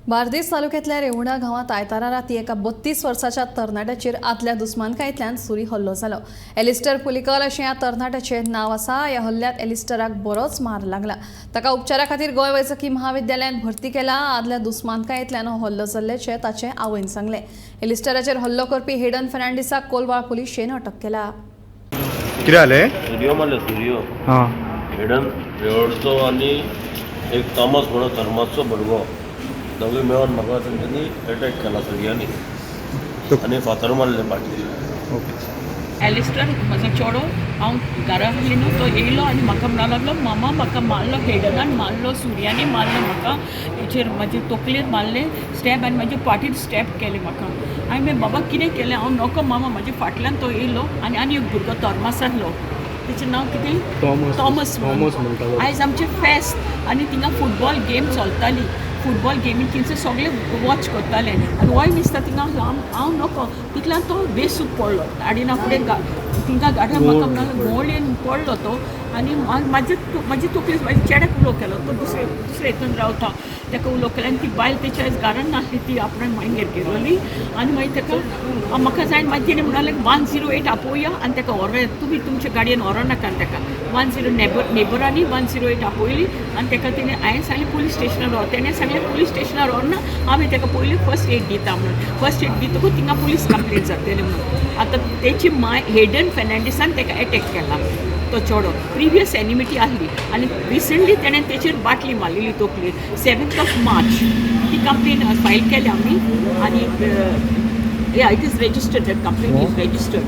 बार्देस तालुक्यांतल्या रेवुणा गांवांत आयतारा राती एका 32 वर्साच्या तरणाट्याचेर आदल्या दुस्मानकायेंतल्यान सुरी हल्लो जालो. एलिस्टर पुलिकल अशें ह्या तरणाट्याचें नांव आसा. ह्या हल्ल्यांत एलिस्टराक बरोच मार लागला. ताका उपचारा खातीर गोंय वैजकी महाविद्यालयांत भरती केला. आदल्या दुस्मानकायेंतल्यान हो हल्लो जाल्ल्याचें ताचे आवयन सांगलें. एलिस्टराचेर हल्लो करपी हेडन फर्नांडीसाक कोलवाळ पुलिशेन अटक केला. कितें जालें? सुरयो मारल्यो सुरयो. हां. हेडन रेवडचो आनी एक थॉमस म्हणून थर्मासचो भुरगो, दोगूय मेळोन म्हाका तेंच्यांनी एटॅक केला सुरयांनी आनी फातर मारले फाटी. ओके. एलिस्टर म्हजो चेडो, हांव घरा आसली न्हू, तो येयलो आनी म्हाका म्हणूंक लागलो, मामा, म्हाका मारलो हेडनान, मारलो सुर्यांनी, मारलो म्हाका हेचेर, म्हाजे तकलेर मारलें स्टॅप आनी म्हाजे फाटीर स्टॅप केलें म्हाका. हांवें म्हणलें, बाबा, कितें केलें हांव नको मामा. म्हाजे फाटल्यान तो येयलो आनी आनी एक भुरगो तोर्मासांतलो, तेचें नांव कितें? थॉमस. थॉमस. थॉमस म्हणटालो. आयज आमचें फेस्त आनी थिंगा फुटबॉल गेम चलताली. फुटबॉल गेमी थिंगसर सगळे वॉच करताले आनी वय दिसता थिंगा हांव नको तितल्यान तो बेसूक पडलो. आडिना फुडें थिंगा गार्डन म्हाका म्हणलो, घोवळेन पडलो तो आनी म्हाजे म्हाजी तकली, म्हाज्या चेड्याक उलो केलो. तो दुसरे दुसरे हितून रावता, ताका उलो केलो आनी ती बायल तेच्या आयज घरान नासली, ती आपणा मागीर गेलोली. आनी मागीर ताका म्हाका जाय, मागीर तिणें म्हणलें, 108 आपोवया आनी ताका व्हरोया, तुमी तुमच्या गाडयेन व्हरो नाका. आनी ताका 10 नेबर नेबरांनी 108 आपयली आनी ताका तिणें, हांवें सांगलें पुलीस स्टेशनार व्हर. तेणें सांगलें, पुलीस स्टेशनार व्हरना, आमी ताका पयलीं फर्स्ट एड दिता म्हणून. फर्स्ट एड दितकूच थिंगा पुलीस कंप्लेन जातली म्हणून. आतां तेची माय हेडन फेर्नांडीसान ताका एटॅक केला. तो चेडो प्रिवियस एनिमिटी आहली आनी रिसंटली तेणें तेचेर बाटली मारलेली तकलेर, 7th of March. ती कंप्लेन फायल केल्या आमी आनी yeah, it is registered, that complaint is registered.